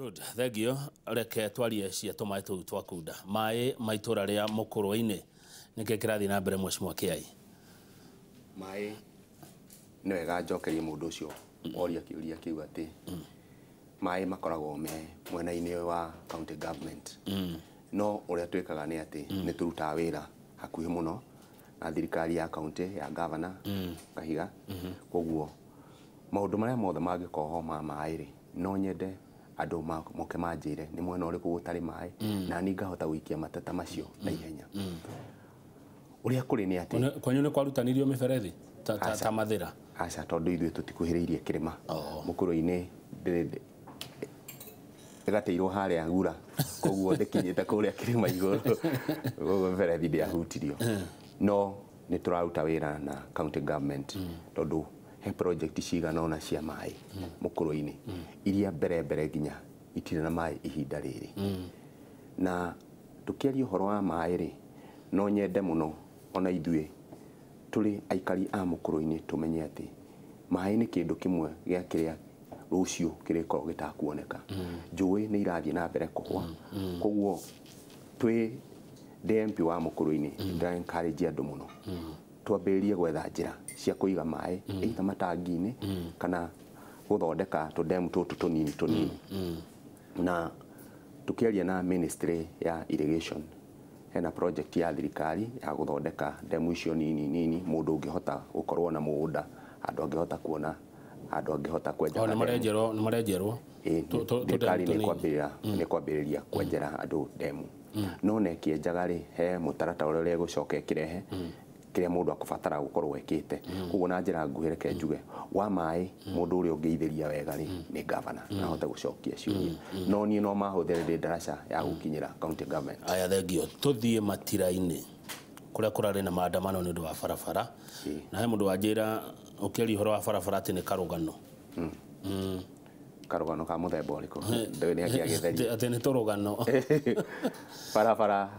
Good, thank you. Reke twarie cia tũmaĩ tũu twa kunda. Maĩ ma itũra rĩa Mũkũrwe-inĩ nĩkĩ kĩrathiĩ na mbere Mheshimiwa Kĩai? Maĩ nĩ wega njokerie mũndũ ũcio oria kĩũria kĩu atĩ maĩ makoragwo me mwena-inĩ wa county government. No ũrĩa twĩkaga nĩ atĩ nĩ tũrutaga wĩra hakuhĩ mũno na thirikari ya county ya governor Kahiga. Koguo maũndũ marĩa mothe mangĩkorwo ho ma maĩ rĩ, no nyende andũ moke manjĩre nĩ mwena ũrĩkũ gũtarĩ maĩ, na niĩ ngahota gũikia mateta macio na ihenya. Ũrĩa kũrĩ nĩ atĩ kwanyu nĩ kwarutanirio mĩberethi ta Mathĩra? Aca, tondũ ithuĩ tũtikuhĩrĩirie kĩrĩma. Mũkũrũ-inĩ ĩgateirwo harĩa gura, koguo ndĩkinyĩte kũrĩa kĩrĩma igũrũ, koguo mĩberethi ndĩahutirio. No nĩ tũraruta wĩra na county government tondũ he project cigana ũna cia maĩ Mũkũrũ-inĩ iria mbere mbere nginya itirĩ na maĩ ihinda rĩrĩ. Na tũkĩaria ũhoro wa maĩ rĩ, no nyende mũno ona ithuĩ tũrĩ aikari a Mũkũrũ-inĩ tũmenye atĩ maĩ nĩ kĩndũ kĩmwe gĩa kĩrĩa rũciũ kĩrĩkorwo gĩtakuoneka. Njũĩ nĩ irathiĩ na mbere kũhwa, koguo twĩ ndĩ MP wa Mũkũrũ-inĩ ndĩra encourage andũ mũno twambĩrĩrie gwetha njĩra cia kũiga maĩ either matangi-inĩ kana gũthondeka tũdemu tũtũ tũnini tũnini. Na tũkĩaria na ministry ya irrigation, hena project ya thirikari ya gũthondeka demu icio nini nini, mũndũ ũngĩhota gũkorwo na mũgũnda handũ angĩhota kuona handũ angĩhota kwenja. Nĩ marenjerwo, nĩ marenjerwo. Thirikari nĩ kwambĩrĩria kwenjera andũ demu. No na ĩkĩenjaga rĩ, he mũtaratara ũrĩa ĩgũcoka ĩkĩrehe kĩrĩa mũndũ akũbatara gũkorwo ekĩte. Koguo na njĩra nguhĩ reke njuge wa maĩ mũndũ ũrĩa ũngĩithĩria wega rĩ nĩ governor, na ahote gũcokia ciũria. No niĩ no mahũthĩre ndĩ ndaraca ya gũkinyĩra county government. Aya, thengio. Tũthiĩ Matira-inĩ kũrĩa kũrarĩ na maandamano nĩ ũndũ wa barabara. Na he mũndũ wanjĩra ũkĩaria ũhoro wa barabara atĩ nĩ karũgano. Karũgano ka mũthemba ũrĩkũ? Ndũĩ nĩ akĩagĩtheria atĩ nĩ tũrũgano. Barabara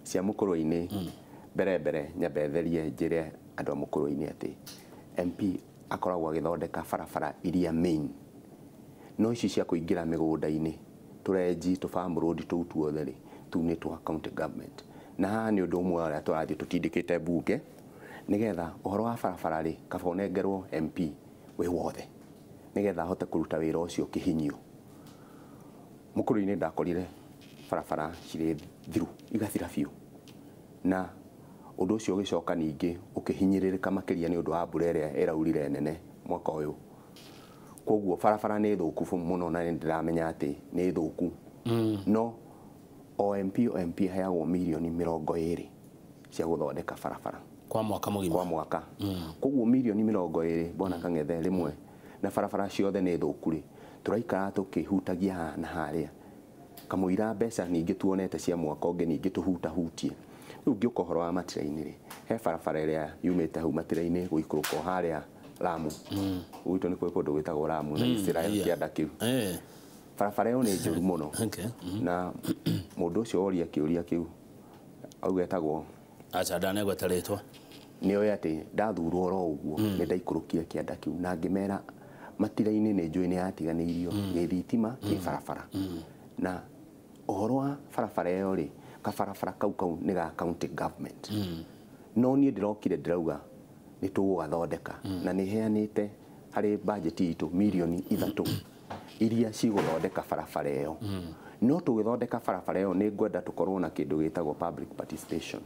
cia Mũkũrũ-inĩ mbere mbere nyambe therie njĩre andũ a Mũkũrũ-inĩ atĩ MP akoragwo agĩthondeka barabara iria main, no ici cia kũingĩra mĩgũnda-inĩ tũrenji tũ farm road tũu tuothe rĩ, tũu nĩ twa county government. Na haha nĩ ũndũ ũmwe ũrĩa tũrathiĩ tũtindĩkĩte mbunge nĩgetha ũhoro wa barabara rĩ kaba ũnengerwo MP wĩ wothe nĩgetha ahote kũruta wĩra ũcio kĩhinyio. Mũkũrũ-inĩ ndakorire barabara cirĩ thiru igathira biũ, na ũndũ ũcio ũgĩcoka ningĩ ũkĩhinyĩrĩrĩka makĩria nĩ ũndũ wa mbura ĩrĩa ĩraurire nene mwaka ũyũ. Koguo barabara nĩ thũku mũno na nĩ ndĩramenya atĩ nĩ thũku. No o MP o MP aheagwo mirioni 20 cia gũthondeka barabara kwa mwaka mũgima, kwa mwaka. Koguo mirioni 20 bwana Kang'ethe rĩmwe na barabara ciothe nĩ thũku rĩ, tũraikara tũkĩhutagia haha na harĩa kamũira mbeca ningĩ tuonete cia mwaka ũngĩ ningĩ tũhutahutie. Rĩu ngĩũka ũhoro wa Matira-inĩ rĩ, he barabara ĩrĩa yumĩte hau Matira-inĩ gũikũrũka harĩa Lamu. Gwitũ nĩ kũrĩ kũndũ gwĩtagwo Lamu na Israel kĩanda kĩu. Barabara ĩyo nĩ njũru mũno. Na mũndũ ũcio oria kĩũria kĩu auga etagwo Aca, ndanegweta rĩtwa. Nĩ oĩ atĩ ndathurwo oro ũguo nĩ ndaikũrũkire kĩanda kĩu na ngĩmera Matira-inĩ nĩ njũĩ nĩ yatiganĩirio gĩthitima kĩ barabara. Na ũhoro wa barabara ĩyo rĩ, kabarabara kau kau nĩ ga county government. No niĩ ndĩrokire ndĩrauga nĩ tũgũgathondeka na nĩ heanĩte harĩ budget itũ mirioni 3 iria cigũthondeka barabara ĩyo. No tũgĩthondeka barabara ĩyo nĩ ngwenda tũkorwo na kĩndũ gĩtagwo public participation,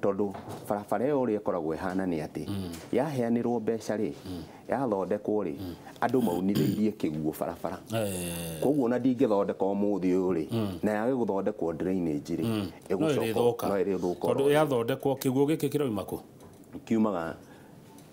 tondũ barabara ĩyo ũrĩa ĩkoragwo ĩhana nĩ atĩ yaheanĩrwo mbeca rĩ, yathondekwo rĩ, andũ maunithĩirie kĩguo barabara. Koguo ona ndingĩthondeka ũmũthĩ ũyũ rĩ, na yage gũthondekwo drainage rĩ, ĩgũcoka no ĩrĩthũka. Tondũ yathondekwo kĩguo gĩkĩ kĩrauma kũ? Kiumaga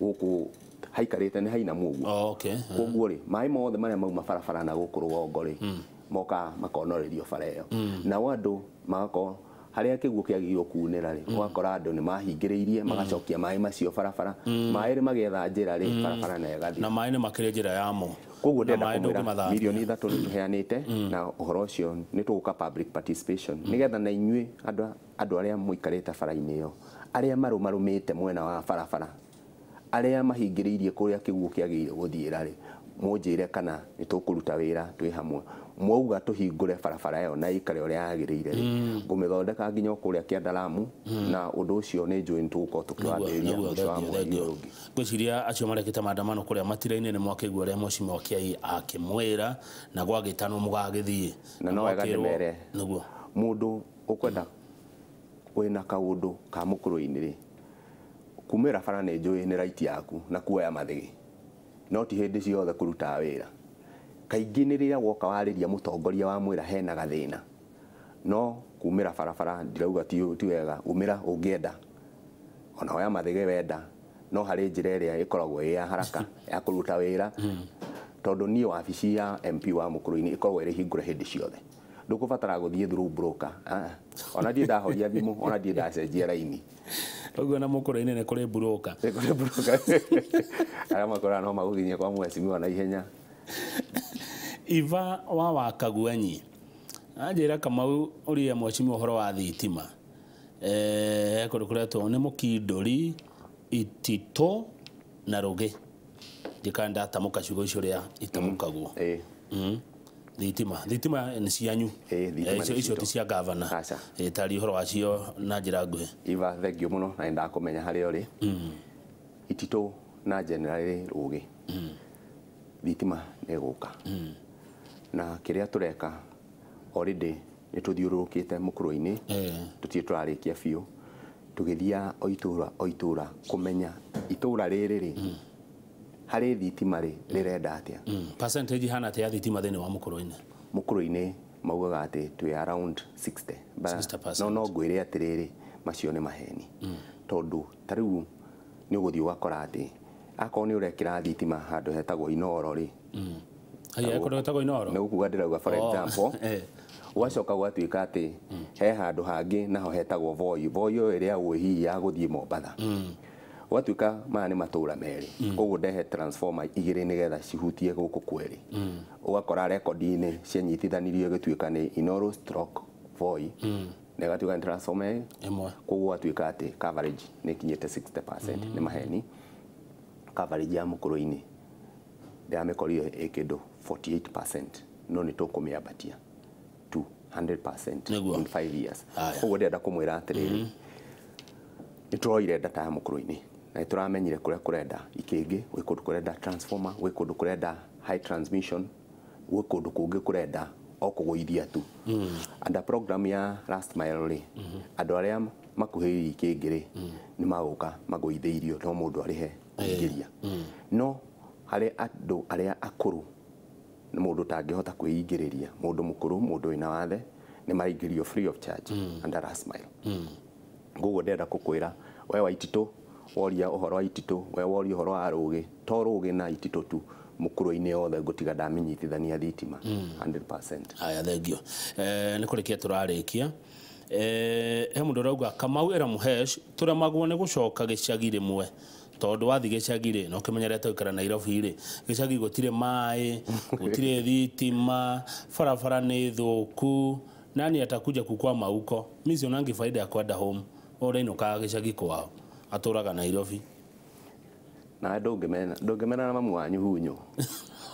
gũkũ haikarĩte nĩ hainamu ũguo. Koguo rĩ, maĩ mothe marĩa mauma barabara na gũkũ rũgongo rĩ, moka makonorerio bara ĩyo. Nao andũ magakorwo harĩa kĩguo kĩagĩrĩirwo kuunĩra rĩ, ũgakora andũ nĩ mahingĩrĩirie magacokia maĩ macio barabara. Maĩ rĩ magĩetha njĩra rĩ, barabara nayo ĩgathira. Na maĩ nĩ makĩrĩ njĩra yamo. Koguo ndĩrenda kũmwĩra mirioni 3 nĩ tũheanĩte, na ũhoro ũcio nĩ tũgũka public participation nĩgetha na inyuĩ andũ arĩa mũikarĩte bara-inĩ ĩyo, arĩa marũmarũmĩte mwena wa barabara, arĩa mahingĩrĩirie kũrĩa kĩguo kĩagĩrĩire gũthiĩra rĩ, Mũnjĩre kana nĩ tũkũruta wĩra twĩ hamwe. Mwauga tũhingũre barabara ĩyo na ĩikare ũrĩa yagĩrĩire rĩ, ngũmĩthondeka nginya o kũrĩa Kĩandaramu, na ũndũ ũcio nĩ njũĩ nĩ tũgũkorwo tũkĩwambĩrĩria mũico wa mweri ũyũ ũngĩ. Ngwĩciria acio marekĩte maandamano kũrĩa matira-inĩ nĩ mwakĩigua ũrĩa mheshimiwa Kiai akĩmwĩra na gwagĩtanwo mũgagĩthiĩ. Na no wega ndĩmere nĩguo mũndũ ũkwenda wĩna kaũndũ ka mũkũrũ-inĩ rĩ, kumĩra bara nĩ njũĩ nĩ right yaku na kuoya mathĩgĩ, no ti hĩndĩ ciothe kũrutaga wĩra. Kaingĩ nĩ rĩrĩa woka warĩria mũtongoria wa mwĩra hena gathĩna, no kumĩra barabara ndirauga ti wega, umĩra ũngĩenda ona oya mathĩgĩ wenda, no harĩ njĩra ĩrĩa ĩkoragwo ĩ ya haraka ya kũruta wĩra, tondũ niĩ wabici ya MP wa mũkũrũ-inĩ ĩkoragwo ĩrĩ hingũre hĩndĩ ciothe. Ndũkũbatara gũthiĩ through broker, ona ndirĩ ndahoria thimũ, ona ndirĩ ndacenjia raini. Ũguo na mũkũrũ-inĩ nĩ kũrĩ broker. Nĩ kũrĩ broker. Arĩa makoraga no magũkinyie kwa mheshimiwa na ihenya. Iva wa Wakaguanyi anjĩra Kamau ũria mheshimiwa ũhoro wa thitima, kũndũ kũretwo nĩ Mũkindũri, Itito na Rũgĩ. Ndikana ndatamũka ciugo icio ũrĩa itamũkagwo. Thitima nĩ cianyu, icio ti cia gavana. Tari ũhoro wacio na njĩra nguhĩ. Iva, thengio mũno na nĩndakũmenya harĩa ũrĩ. Itito na generally Rũgĩ, thitima nĩ ĩgũka. Na kĩrĩa tũreka already nĩ tũthiũrũrũkĩte mũkũrũ-inĩ, tũtirĩ tũrarĩkia biũ, tũgĩthiaga o itũra o itũra kũmenya itũra rĩrĩ rĩ harĩ thitima rĩ rĩrenda atĩa. Percentage ihana atĩa ya thitima thĩinĩ wa mũkũrũ-inĩ? Mũkũrũ-inĩ maugaga atĩ twĩ around 60%. No ngwĩre atĩrĩrĩ, macio nĩ maheni, tondũ ta rĩu nĩ ũgũthiĩ ũgakora atĩ akorwo nĩ ũrekĩra thitima handũ hetagwo Inoro rĩ, kũndũ hetagwo Inoro nĩ gũkuga ndĩrauga for example, gwacoka gwatuĩka atĩ he handũ hangĩ naho hetagwo Voi, Voi ĩyo ĩrĩa ũĩ hihi ya gũthiĩ Mombatha, gwatuĩka maya nĩ matũra merĩ, koguo ndehe transformer igĩrĩ nĩgetha cihutie gũkũ kwerĩ. Ũgakora rekondi-inĩ cianyitithanirio ĩgĩtuĩka nĩ Inoro stroke Voi, na ĩgatuĩka nĩ transformer ĩmwe, koguo gwatuĩka atĩ coverage nĩ ĩkinyĩte 60%. Nĩ maheni. Coverage ya mũkũrũ-inĩ ndĩramĩkorire ĩ kĩndũ 48%, no nĩ tũkũmĩambatia to 100% in 5 years. Koguo ndĩrenda kũmwĩra atĩrĩrĩ, nĩ tũroire data ya mũkũrũ-inĩ na nĩ tũramenyire kũrĩa kũrenda ikĩngĩ, gwĩ kũndũ kũrenda transformer, gwĩ kũndũ kũrenda high transmission, gwĩ kũndũ kũngĩ kũrenda o kũgũithia tu. Under program ya last mile rĩ, andũ arĩa makuhĩrĩirie ikĩngĩ rĩ nĩ magũka magũithĩirio, no mũndũ arĩhe kũingĩria. No harĩ andũ arĩa akũrũ, nĩ mũndũ ũtangĩhota kwĩingĩrĩria, mũndũ mũkũrũ, mũndũ wĩna wathe, nĩ maraingĩrio free of charge under last mile. Koguo ndĩrenda kũkwĩra we wa Itito, woria ũhoro wa Itito, we woria ũhoro wa Rũgĩ, to Rũgĩ na Itito tu, mũkũrũ-inĩ yothe ngũtiga ndamĩnyitithania thitima 100%. Aya, thengio. Nĩ kũrĩkia tũrarĩkia. He mũndũ ũrauga Kamau ĩra Mũhesh tũremagwo nĩ gũcoka gĩcagi rĩmwe, tondũ wathiĩ gĩcagi rĩ na ũkĩmenyerete gũikara Nairobi rĩ, gĩcagi gũtirĩ maĩ, gũtirĩ thitima, barabara nĩ thũku, nani atakuja kukwama huko? Mi sionangi faida ya kwenda home, ũrainũkaga gĩcagi kwao, atũraga Nairobi. Na ndũngĩmena na mamu wanyu hunyo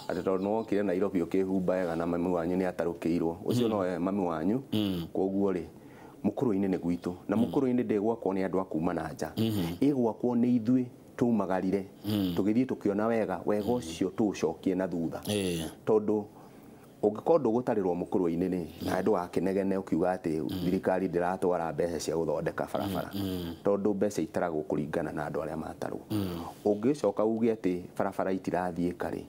atĩ tondũ nĩwokire Nairobi ũkĩhumba wega na mamu wanyu nĩ atarũkĩirwo, ũcio nowe mamu wanyu. Koguo rĩ, mũkũrũ-inĩ nĩ gwitũ, na mũkũrũ-inĩ ndĩgwakwo nĩ andũ a kuma na nja, ĩgwakwo nĩ ithuĩ tumagarire tũgĩthiĩ tũkĩona wega, wega ũcio tũũcokie na thutha, tondũ ũngĩkorwo ndũgũtarĩrwo mũkũrũ-inĩ rĩ, na ndũgakĩnegene ũkiuga atĩ thirikari ndĩratwara mbeca cia gũthondeka barabara, tondũ mbeca itaragwo kũringana na andũ arĩa matarwo. Ũngĩcoka uge atĩ barabara itirathiĩka rĩ,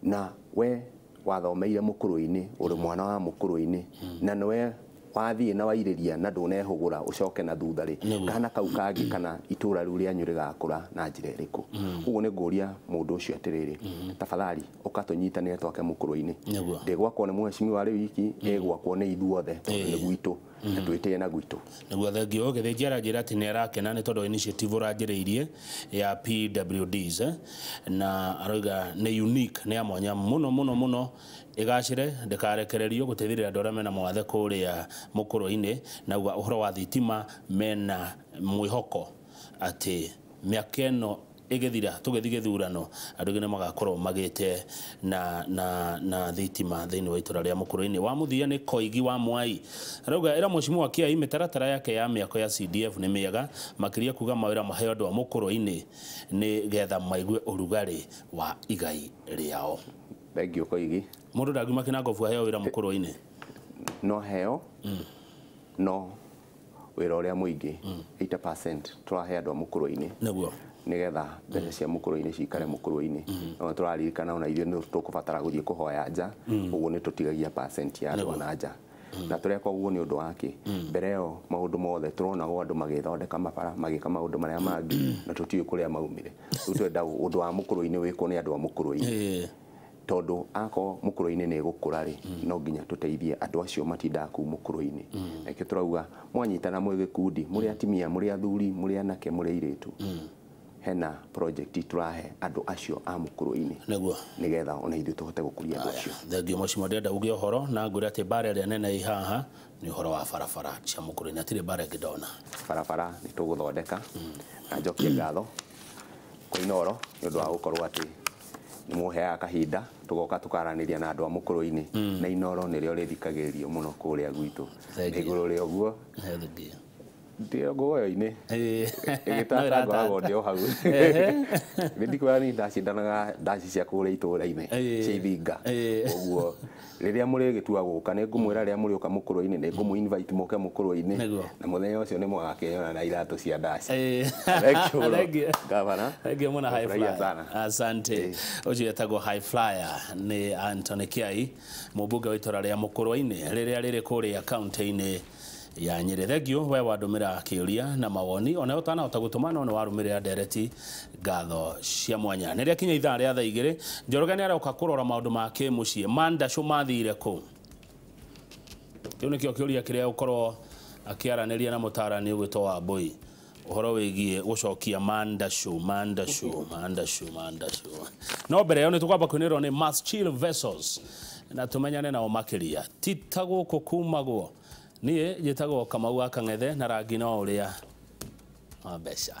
na we wathomeire mũkũrũ-inĩ, ũrĩ mwana wa mũkũrũ-inĩ, na nĩwe wathiĩ na wairĩria na ndũnehũgũra ũcoke na thutha rĩ, kana kau kangĩ kana itũra rĩu rĩanyu rĩgakũra na njĩra ĩrĩkũ? Koguo nĩ ngũria mũndũ ũcio atĩrĩrĩ, tafadhali ũka tũnyitanĩre twake mũkũrũ-inĩ. Ndĩgwakwo nĩ mheshimiwa rĩu wiki, ĩgwakwo nĩ ithuothe tondũ nĩ gwitũ, na twĩtĩe na gwitũ. Nĩguo, thengio. Gĩthĩnji aranjĩra atĩ nĩ arakena nĩ tondũ initiative ũranjĩrĩirie ya PWDs, na aroiga nĩ unique, nĩ ya mwanya mũno mũno mũno, ĩgacĩre, ndĩkarekererio, gũteithĩrĩria andũ arĩa mena mawathe kũrĩa mũkũrũ-inĩ, na uga ũhoro wa thitima mena mwĩhoko atĩ mĩaka ĩno ĩgĩthira tũgĩthiĩ gĩthurano andũ aingĩ nĩ magakorwo magĩte na thitima thĩinĩ wa itũra rĩa Mũkũrũ-inĩ. Wa mũthia nĩ Koigi wa Mwai arauga ĩra mheshimiwa Kiai mĩtaratara yake ya mĩako ya CDF nĩ mĩega makĩria kuga mawĩra maheo andũ a Mũkũrũ-inĩ nĩ getha maigue ũrugarĩ wa igai rĩao. Thank you Koigi. Mũndũ ndangiuma Kinangobu aheo wĩra Mũkũrũ-inĩ? No heo no wĩra ũrĩa mũingĩ 80% tũrahe andũ a Mũkũrũ-inĩ nĩguo nigetha mbeca cia Mũkũrũ-inĩ cikare Mũkũrũ-inĩ. No tũraririkana ona ithuĩ nĩ tũkũbatara gũthiĩ kũhoya nja, ũguo nĩ tũtigagia percent ya andũ na nja. Na tũreka ũguo nĩ ũndũ wa kĩ? Mbere ĩyo maũndũ mothe tũronagwo andũ magĩthondeka mabara, magĩka maũndũ marĩa mangĩ na tũtiũĩ kũrĩa maumire. Rĩu twenda ũndũ wa Mũkũrũ-inĩ wĩkwo nĩ andũ a Mũkũrũ-inĩ. Tondũ akorwo Mũkũrũ-inĩ nĩ ĩgũkũra rĩ, no nginya tũteithie andũ acio matindaga kũu Mũkũrũ-inĩ. Nakĩo tũrauga mwanyitana mwĩ gĩkundi, mũrĩ atumia, mũrĩ athuri, mũrĩ anake, mũrĩ airĩtu, hena project tũrahe andũ acio a Mũkũrũ-inĩ nĩguo nĩgetha ona ithuĩ tũhote gũkũria andũ acio. Thengiũ mheshimiwa, ndĩrenda uge ũhoro na ngwĩre atĩ mbara ĩrĩa nene ĩ haha nĩ ũhoro wa barabara cia Mũkũrũ-inĩ, hatirĩ mbara ĩngĩ ndona. Barabara nĩ tũgũthondeka na njokie ngatho kwĩ Inooro nĩ ũndũ wa gũkorwo atĩ nĩ mũheaga kahinda tũgoka tũkaranĩria na andũ a Mũkũrũ-inĩ, na Inooro nĩrĩo rĩthikagĩrĩrio mũno kũrĩa gwitũ. Igũrũ rĩa ũguo ndĩ ngũgoyo-inĩ ĩgĩtata ngoragwo ndĩ o hau. Nĩ ndikwĩra niĩ ndacindanaga ndaci cia kũrĩa itũũra-inĩ cia Ithinga, ũguo rĩrĩa mũrĩgĩtua gũka nĩ ngũmwĩra rĩrĩa mũrĩũka Mũkũrũ-inĩ nĩ ngũmũ invite mũke Mũkũrũ-inĩ, na mũthenya ũcio nĩ mũgakĩnyona na iratũ cia ndaci. Thank you gavana. Thank you mũno High Flyer. Asante. Ũcio etagwo High Flyer nĩ Anthony Kiai, mũmbunge wa itũra rĩa Mũkũrũ-inĩ rĩrĩa rĩrĩ kũrĩa kaunti-inĩ ya Nyĩrĩ. Thengiũ we wandũmĩra kĩũria na mawoni, ona ũtanahota gũtũma no nĩ warũmĩrĩra ndereti, ngatho cia mwanya. Nĩ rĩakinya ithaa rĩa thaa 2, Njoroge nĩ aroka kũrora maũndũ ma kĩmũciĩ. Mandacũ mathire kũ? Kĩu nĩkĩo kĩũria kĩrĩa ũkorwo akĩaranĩria na mũtaarani ũgwĩtwo Wambui ũhoro wĩgiĩ gũcokia mandacũ mandacũ mandacũ mandacũ. No mbere ĩyo nĩ tũkwamba kwĩnĩrwo nĩ Mass Chill Vessels na tũmenyane nao makĩria. Ti ta gũkũ kumagwo niĩ njĩtagwo Kamau wa Kang'ethe na rangi no ũrĩa wa mbeca.